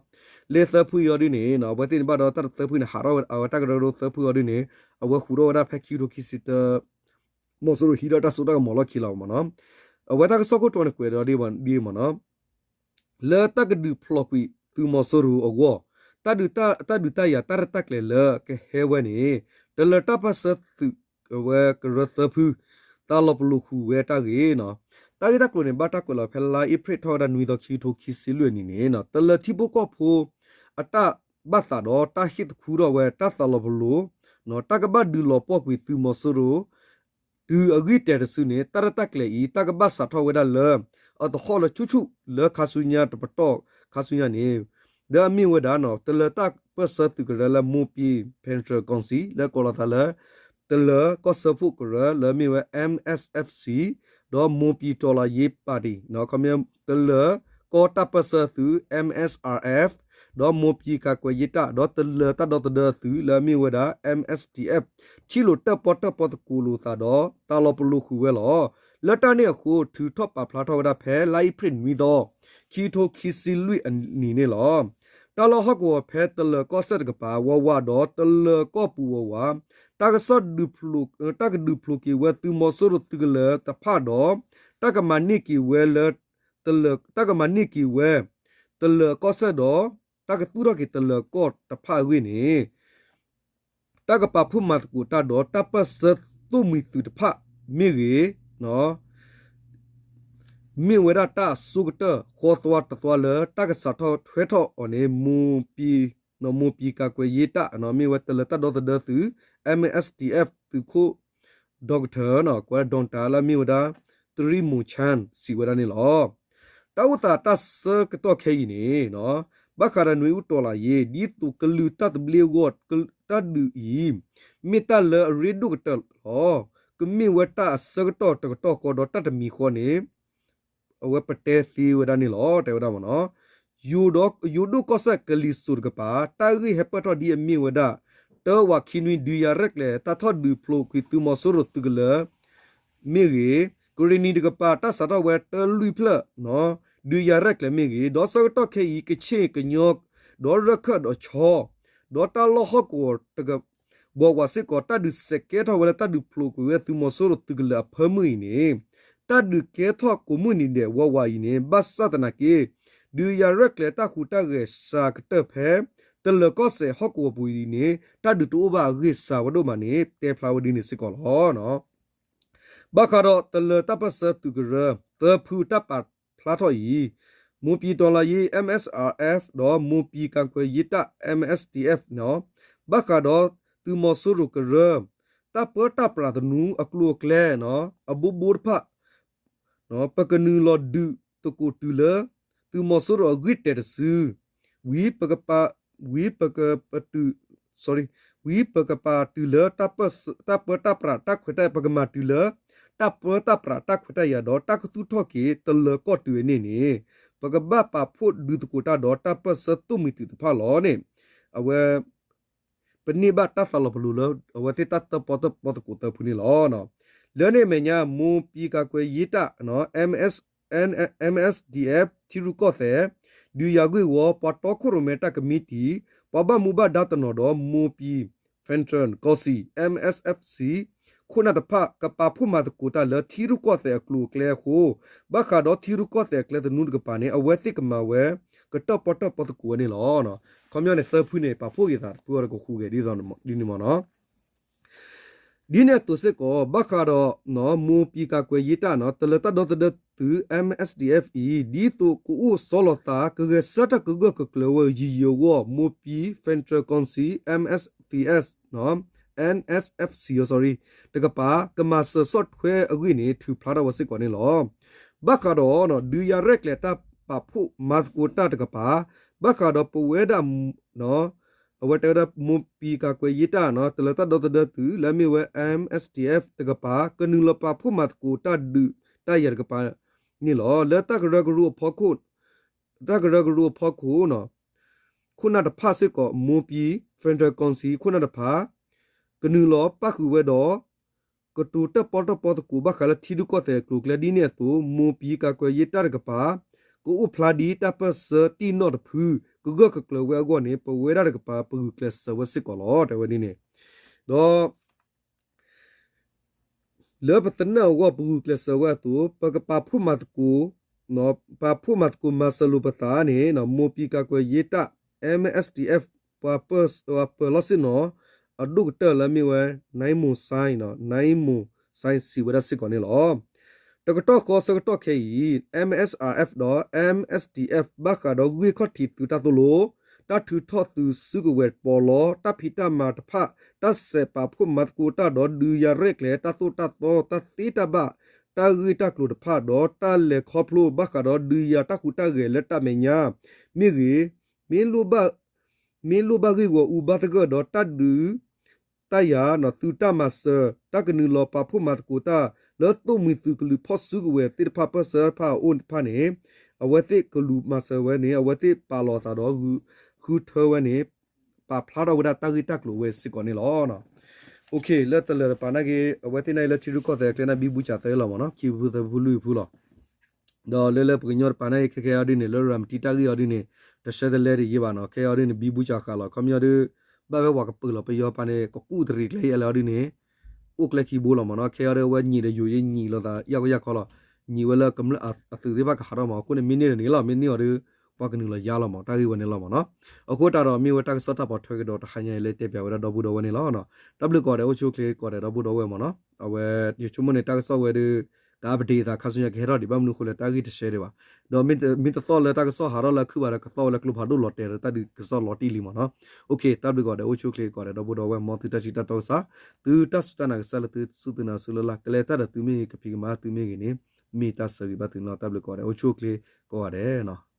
လၢသၢဖုအံၤအီၤဒ်န့ၣ်နီၤ အဝဲသ့ၣ်န့ၣ်ဘၣ်ဒီးတၢ်တသၢဖုန့ၣ် ဟးထီၣ်ဝဲအဝဲတၢ်ကရၢကရိသၢဖုအီၤဒ်န့ၣ် အဝဲဃုာ်ထီၣ်ဝဲဒၣ်ဖဲခံကထိခံဆံတၢ မီၤစိရိၤဟံးဒီးတၢ်စိတၢ်ကမီၤလီၢ်ခံလီၤမ့ၢ်နီၤ အဝဲတၢ်ကစီၣ်ခိၣ်တီန့ၣ်ကွဲးဒီးဒ်အံၤမ့ၢ်နီၤ လၢတၢ်ကဒုးဖျိးကွံာ်သုးမီၤစိရိၤအဂီၢ် တၢ်ဒုးတၢ်ယၤတၢ်ရဲၣ်တၢ်ကျဲၤလၢကဟဲဝဲန့ၣ် တလၢၤတၢ်ပၢၢ်ဆၢသုးအဝဲကရၢသၢဖု သးလီၤပလိာ်ဃုာ်ဝဲတၢ်ဂ့ၢ်နီၤ တၢ်ဂ့ၢ်တၢ်ကျိၤန့ၣ် ဘၣ်တၢ်ကွဲးလီၤဖဲလါအ့ဖြ့ၣ်ထီၣ်ဝဲဒၣ်နွံသီခံကထိခံဆံလွံၢ်အနံၤန့ၣ် တလၢၤထံဖိကီၢ်ဖိ အတၢ်ဘၣ်သးဒီးတၢ်ဟ့ၣ်သခူထီၣ်ဝဲတၢ်သးလီၤပလိာ် တၢ်ကဘၣ်ဒုးလီၤပှီၢ်ကွံာ်သုးမီၤစိရိၤ တုၤအဂံၢ်တဲာ်တစုန့ၣ် တၢ်ရဲၣ်တၢ်ကျဲၤအံၤ တၢ်ကဘၣ်စးထီၣ်ဝဲဒၣ်လၢ အသဟီၣ်လၢဆူၣ်ဆူၣ်လၢခါဆူညါတပတီၢ်ခါဆူညါန့ၣ် ဒီးအမ့ၢ်ဝဲဒၣ်နီၤ တလၢၤတၢ်ပၢၢ်ဆၢသုးကရၢလၢ Mawpy Federal Council လၢကိးလီၤသးလၢ တလၢၤကီၢ်စၢဖှိၣ်ကရၢလၢမ့ၢ်ဝဲ M S F C ဒီး မွန်ပြည်တော်လှန်ရေးပါတီ ခီ တလၢၤကီၢ်တၢ်ပၢၢ်ဆၢသုး M S R F ဒီး မွန်ပြည်ကာကွယ်ရေးတပ် ဒီးတလၢၤတၢ်ဒီသဒၢသုးလၢအမ့ၢ်ဝဲဒၣ် M S D F ထံၣ်လိာ်တၢၣ်ပီၣ်တၢၣ်ပီသကိးလိာ်သးဒီး သးလီၤပလိာ်ဃုာ်ဝဲလီၤ. လၢတၢ်န့ၣ်အဃိ ထုးထီၣ်ပာ်ဖျါထီၣ်ဝဲဒၣ်ဖဲ လါအ့ဖြ့ၣ်နွံသီ ခံကထိခံဆံလွံၢ်အနံၤန့ၣ်လီၤ. တၢ်လီၢ်ဟီၣ်ကဝီၤဖဲတလၢၤကီၢ်စဲၣ်တကပၤ ဝးဝးဒီးတလၢၤကီၢ်ပူၤဝးဝး တၢ်ကစီၣ် တၢ်ကဒုးဖျိးက့ၤဝဲသုးမီၤစိရိၤသုးကလၢၤတဖၣ်ဒီး တၢ်ကမၤန့ၢ်က့ၤဝဲလၢ တၢ်ကမၤန့ၢ်က့ၤဝဲ တလၢၤကီၢ်စဲၣ်ဒီး တၢ်ကသူၣ်ထီၣ်က့ၤတလၢၤကီၢ်တဖၣ်အဂ့ၢ်န့ၣ် တၢ်ကပာ်ဖှိၣ်မၤသကိးတၢ်ဒီးတၢ်ပၢၢ်ဆၢသိၣ်မှံၤသုးတဖၣ်မ့ၢ်ဂ့ၤ မ့ၢ်ဝဲဒၣ်တၢ်အဆိကတၢၢ်ဃီသွါတသွါလၢတၢ်ကစးထီၣ်ထွဲထီၣ်အီၤန့ၣ် မွန်ပြည်ကာကွယ်ရေးတပ် မ့ၢ်ဝဲတလၢၤတၢ်ဒီသဒၢသုး M S D F သုးခိၣ် Doctor ကွဲးဒၣ် Doctor လၢမ့ၢ်ဝဲဒၣ် တရံးမူၤဆၣ် စံးဝဲဒၣ်န့ၣ်လီၤ. တၢ်အိၣ်သးတၢ်ဆၢကတီၢ်ခဲအံၤန့ၣ် ဘၣ်ဃးဒီးနွေဦးတော်လှန်ရေး ဒ်သိးကလုာ်တၢ်သဘျ့အဂီၢ် တၢ်ဒုးအံၤ မ့ၢ်တၢ်လၢအရ့ဒိၣ်ကတၢၢ်လီၤ. ကမ့ၢ်ဝဲတၢ်အဆၢကတီၢ်တကတီၢ်ဃီဒီးတၢ်တမံၤဃီန့ၣ် အဝဲပတဲသ့ဝဲဒၣ်န့ၣ်လီၤ တဲဝဲဒၣ်မ့ၢ်နီၤ. ယိၤဒိၣ်ကီၢ်စဲၣ်ကလံၤစိးတကပၤ တၢ်ဂ့ၢ်ဟဲပၢၢ်ထီၣ်ဒ်အမ့ၢ်ဝဲဒၣ် တၢဝးခံနွံ ဒုးယၤရဲၣ်ကျဲၤ တၢ်ထီၣ်ဒုးဖျိးကွံာ်သုးမီၤစိရိၤသုးကလၢၤ မ့ၢ်ဂ့ၤ, ကရ့ၣ်နံၤတကပၤ တၢ်စးထီၣ်ဝဲတၢလွံၢ်ဖျၢၣ် ဒုးယၤရဲၣ်ကျဲၤမ့ၢ်ဂ့ၤ, ဒီးဆၢကတီၢ်ခဲအံၤ ကခ့ၣ်ကညီ ဒီးရၢၢ်ခၢၣ်ဒီးဆီ ဒီးတၢ်လီၢ်ဟီၣ်ကဝီၤတက ဘီဝးစ့ၢ်ကီး တၢ်ဒုးစဲးကဲထီၣ်ဝဲလၢတၢ်ဒုးဖျိးကွံာ်ဝဲသုးမီၤစိရိၤသုးကလၢၤအဖၢမုၢ်အံၤန့ၣ် တၢ်ဒုးကဲထီၣ်ကိးမုၢ်နံၤဒဲးဝးဝးအံၤန့ၣ် ဘၣ်ဆၣ်သနာ်က့ ဒုးယၤရဲၣ်ကျဲၤတၢ်ဟူးတၢ်ဂဲၤစှၤကတၢၢ်ဖဲ တလၢၤကီၢ်စဲၣ်ဟီၣ်ကဝီၤပူၤအံၤန့ၣ် တၢ်ဒုးတအိၣ်ဘၣ်အဂ့ၢ်စှၤဝဲဒိၣ်မးန့ၣ် တဲဖျါဝဲဒ်န့ၣ်စ့ၢ်ကီးလီၤ. ဘၣ်ဃးဒီးတလၢၤတၢ်ပၢၢ်ဆၢသုးကရၢ သၢဖုတၢ်ပာ်ဖျါထီၣ်အံၤ မွန်ပြည်တော်လှန်ရေး M S R F ဒီး မွန်ပြည်ကာကွယ်ရေးတပ် M S D F န့ၣ် ဘၣ်ဃးဒီးသုးမီၤစိရိၤကရၢ တၢ်ပၢတၢ်ပြးသနူအကျိၤအကျဲ အဘိဘိတဖၣ် ပကနုာ်လီၤဒုးသကိးတုၤလၢ သုးမီၤစိရိၤအဂံၢ်တဲာ်တစု ဝံၤပကပာ် ဝံၤပကပတုာ် ဝံၤပကပာ်တုၤလၢ တၢ်ပၢတၢ်ပြးတၢ်ခွဲးတၢ်ယာ် ပကမၤတုၤလၢ တၢ်ပၢတၢ်ပြးတၢ်ခွဲးတၢ်ယာ်ဒီး တၢ်ကသူၣ်ထီၣ်က့ၤတလၢၤကီၢ်တုၤအန့ၣ်န့ၣ် ပကဘၣ်ပာ်ဖှိၣ်ဒုးသကိးတၢ်ဒီးတၢ်ပၢၢ်ဆၢသိၣ်မှံၤသုးတဖၣ်လီၤန့ၣ် အဝဲ ပန့ၢ်ဘၣ်တၢ်သးလီၤပလိာ်လၢ အဝဲသ့ၣ်တၢ်တၢၣ်ပီၣ်တၢၣ်ပီသကိးသၢဖုန့ၣ်လီၤ. လၢန့ၣ်အမဲာ်ညါ မွန်ပြည်ကာကွယ်ရေးတပ် M S M S D F ထံရူၢ်ကီၢ်သဲး ဒုးယၤဂ့ၢ်ဝီ ပှၤတီခိၣ်ရိၣ်မဲတၢ်ကမံးတံာ် ပှၤဘၣ်မူဘၣ်ဒါတနီၤဒီး မွန်ပြည် Federal Council M S F C ခိၣ်နၢ်တဖၣ် ကပာ်ဖှိၣ်မၤသကိးတၢ်လၢထံရူၢ်ကီၢ်သဲးအကျိၤအကျဲအဃိ ဘၣ်ဃးဒီးထံရူၢ်ကီၢ်သဲးအကျဲသနူတကပၤန့ၣ် အဝဲသ့ၣ်ကမၤဝဲ ကတၢၣ်ပီၣ်တၢၣ်ပီသကိးဝဲန့ၣ်လီၤ. ခီပညီန့ၣ် သၢဖုန့ၣ် ပာ်ဖှိၣ်က့ၤသးတဖုအီၤတကဃူဂဲၤဒ်န့ၣ်မ့ၢ်နီၤ. ဒ်န့ၣ်အသိးစ့ၢ်ကီး ဘၣ်ဃးဒီး မွန်ပြည်ကာကွယ်ရေးတပ် တလၢၤတၢ်ဒီသဒၢသုး M S D F အံၤ ဒ်သိးကအိၣ်ဆီလီၤသး ကဂဲၤဆၢထၢၣ်ကဂၢၢ်ကကျၢၤဝဲယံာ်ယံာ်အဂီၢ် မွန်ပြည် Federal Council M S F S N S F C တကပၤ ကမၤစၢၤဆီၣ်ထွဲအဂ့ၢ်န့ၣ် ထုးဖျါထီၣ်ဝဲစ့ၢ်ကီးန့ၣ်လီၤ. ဘၣ်ဃးဒီး ဒုးယၤရဲၣ်ကျဲၤတၢ်ပာ်ဖှိၣ်မၤသကိးတၢ်တကပၤ ဘၣ်ဃးဒီးပဝဲဒၣ် အဝဲတဲဝဲဒၣ်မိၢ်ပံၤကၤကွဲးယ့တၢ်နီၤ တလၢတၢ်ဒီသဒၢသုး လၢအမ့ၢ်ဝဲ M S D F တကပၤ ကနုာ်လီၤပာ်ဖှိၣ်မၤသကိးတၢ်ဒုးတၢ်ယၤတကပၤန့ၣ်လီၤ. လၢတၢ်ကရၢကရိအဖီခိၣ် တၢ်ကရၢကရိအဖီခိၣ် ခိၣ်နၢ်တဖၣ်စ့ၢ်ကီး မိၢ်ပံၤ Federal Council ခိၣ်နၢ်တဖၣ် ကနုာ်လီၤပၣ်ဃုာ်ဝဲဒီး ကတိၤတၢၣ်ပီတၢၣ်ပီသကိးဘၣ်ဃးလၢထံရူၢ်ကီၢ်သဲးအကျိၤအကျဲဒ်န့ၣ်အသိး မိၢ်ပံၤကၤကွဲးယ့တၢ်တကပၤ ကအိၣ်ဖျါဒ်တၢ်ပၢၢ်ဆၢတံၢ်နီၣ်တဖု ကဂၢၢ်ကကျၢၤဝဲအဂီၢ်န့ၣ် ပဝဲဒၣ်တကပၤ ပဂုာ်ကျဲးစၢးဝဲစ့ၢ်ကီးလီၤ တဲဝဲဒ်န့ၣ် ဒီး လၢပသနၢၣ်အဂီၢ် ပဂုာ်ကျဲးစၢးဝဲအသိး ပကပာ်ဖှိၣ်မၤသကိး ပာ်ဖှိၣ်မၤသကိးမၤစၢၤလိာ်ပသးန့ၣ် မိၢ်ပံၤကၤကွဲးယ့တၢ် M S D F ပှၤပၢလီၢ်ဆ့ၣ်နီၤ အဒိၣ်ကတၢၢ်လၢအမ့ၢ်ဝဲ နံမိၢ်စဲ နံမိၢ်စဲ စံးဝဲဒၣ်စ့ၢ်ကီးန့ၣ်လီၤ. တကတီၢ်ဃီဆၢကတီၢ်ခဲအံၤ M S R F ဒီး M S D F ဘၣ်ဃးဒီးဂ့ၢ်ခီၣ်ထံးသုးတၢ်သိၣ်လိ တၢ်ထုးထီၣ်သုးစုကဝဲၤပီးလီ တၢ်ဖံးတၢ်မၤတဖၣ် တၢ်ဆဲးပာ်ဖှိၣ်မၤသကိးတၢ်ဒီးဒုးယၤရဲၣ်ကျဲၤ တၢ်သိၣ်တၢ်သီ တၢ်သ့တၢ်ဘၣ် တၢ်ဂ့ၢ်တၢ်ကျိၤတဖၣ် ဒီးတၢ်လဲၤခီဖျိဘၣ်ဃးဒီးဒုးယၤတၢ်ဟူးတၢ်ဂဲၤလၢတၢ်မဲာ်ညါ မ့ၢ်ဂ့ၤ မ့ၢ်လိၣ်ဘၣ်ဂ့ၢ်ဂီၤအူဘၣ်သဂၢၢ်ဒီးတၢ်ဒုး တၢ်ယၤ သုးတၢ်မၤစၢၤ တၢ်ကနုာ်လီၤပာ်ဖှိၣ်မၤသကိးတၢ် လၢသိၣ်မှံၤသုးကလုာ်ဖီၣ်စုကဝဲၤသ့ၣ်တဖၣ် ပၢၢ်ဆၢတဖၣ်အအိၣ်တဖၣ်န့ၣ် အဝဲသ့ၣ်ကလူၤမၤစၢၤဝဲန့ၣ် အဝဲသ့ၣ်ပာ်လီၤအသးဒီး ဃုထၢဝဲန့ၣ် ပာ်ဖျါထီၣ်ဝဲဒၣ်တၢ်ဂ့ၢ်တၢ်ကျိၤဝဲစ့ၢ်ကီးန့ၣ်လီၤ. လၢတလၢၤတပၤနာ်က့ အဝဲသ့ၣ်နာ်က့လၢထံရူၢ်ကီၢ်သဲးအကျဲန့ၣ် ဘံဘူစၢ်သၢလီၤမ့ၢ်နီၤ ခံဖုသၢဖုလွံၢ်ဖုလီၤ. ဒီးလၢလၢပကညီတပၤနာ်က့ ခဲခဲအံၤဒ်န့ၣ် လၢရၤမတံတၢ်ဂ့ၢ်အံၤဒ်န့ၣ် တဆှၢတလဲတယံာ်ဘၣ်နီၤ ခဲအံၤဒ်န့ၣ် ဘံဘူစၢ်ဃာ်လီၤ ခီပညီဒ် ဘၣ်ဝဲပှၤကပၢၤလီၤပယီၤပၤန့ၣ် ကကူၣ်တရံးကျဲအံၤလဲၣ်အံၤဒ်န့ၣ် အိၣ်ကျဲခံဘိလီၤမ့ၢ်နီၤ ခဲအံၤဒ်အဝဲညံးဒီးယိာ်ယံာ်လီၤသး ယၢ်ကယၢ်ခီလီၤ ညံးဝဲလၢကမျၢၢ်အသုးသ့ၣ်တဖၣ်ကဟးထီၣ်မး အဃိန့ၣ်မ့ၢ်န့ၢ်ဒီးန့ၣ်လီၤ မ့ၢ်န့ၢ်အီၤဒ် ပှၤကနုာ်လီၤယါလီၤမး တၢ်ဂ့ၢ်ဝဲန့ၣ်လီၤမ့ၢ်နီၤ အဃိတၢ်ဒီးမ့ၢ်ဝဲတၢ်ကစီၣ်တၢ်ပိာ်ထွဲကဒီးတဟါညါအံၤလၢတဲပၠးဝဲဒၣ်ဒီပုၢ်ဒီဝဲၢ်န့ၣ်လီၤ. တၢ်ဘျုးကိးဂၤဒဲး အိၣ်ဆူၣ်အိၣ်ချ့ကိးဂၤဒဲးဒီပုၢ်ဒီဝဲၢ်မ့ၢ်နီၤ အဝဲ ယဆိကမိၣ်န့ၣ် တၢ်ကစီၣ်ဝဲဒၣ် က update အသးခါဆူညါကဟဲထီၣ်ဒံး ဘၣ်မနုၤအဃိလဲၣ် တၢ်ဂ့ၢ်တဆှဲဒံးဘၣ် ဒီးမ့ၢ်တသီၣ်လၢတၢ်ကစီၣ်ဟးထီၣ်လၢအခုၣ်ဘၣ်ဒီး ကသီၣ်ဝဲလၢကျိဖးဒိၣ်လီၤတဲာ်ဒီးတၢ်ဒုးကစီၣ်လီၤတံၢ်လံမ့ၢ်နီၤ တၢ်ဘျုးကိးဂၤဒဲး အိၣ်ဆူၣ်အိၣ်ချ့ကိးဂၤဒဲးဒီပုၢ်ဒီဝဲၢ် မ်သုတၢ်ထံၣ်တၢ်တီကစၢ် သုတၢ်စူၢ်တၢ်နာ်ကစၢ်လၢသုစူၢ်သုနာ်ဆူလၢ်လၢ် ကလဲၤတၢ်ဒီးသုမ့ၢ်ဂ့ၤ ကဖံးကမၤသုမ့ၢ်ဂ့ၤန့ၣ် မ့ၢ်တၢ်ဆၢဂ့ၤဘၣ်သုန့ၣ်လီၤ. တၢ်ဘျုးကိးဂၤဒဲး အိၣ်ဆူၣ်အိၣ်ချ့ကိးဂၤဒဲး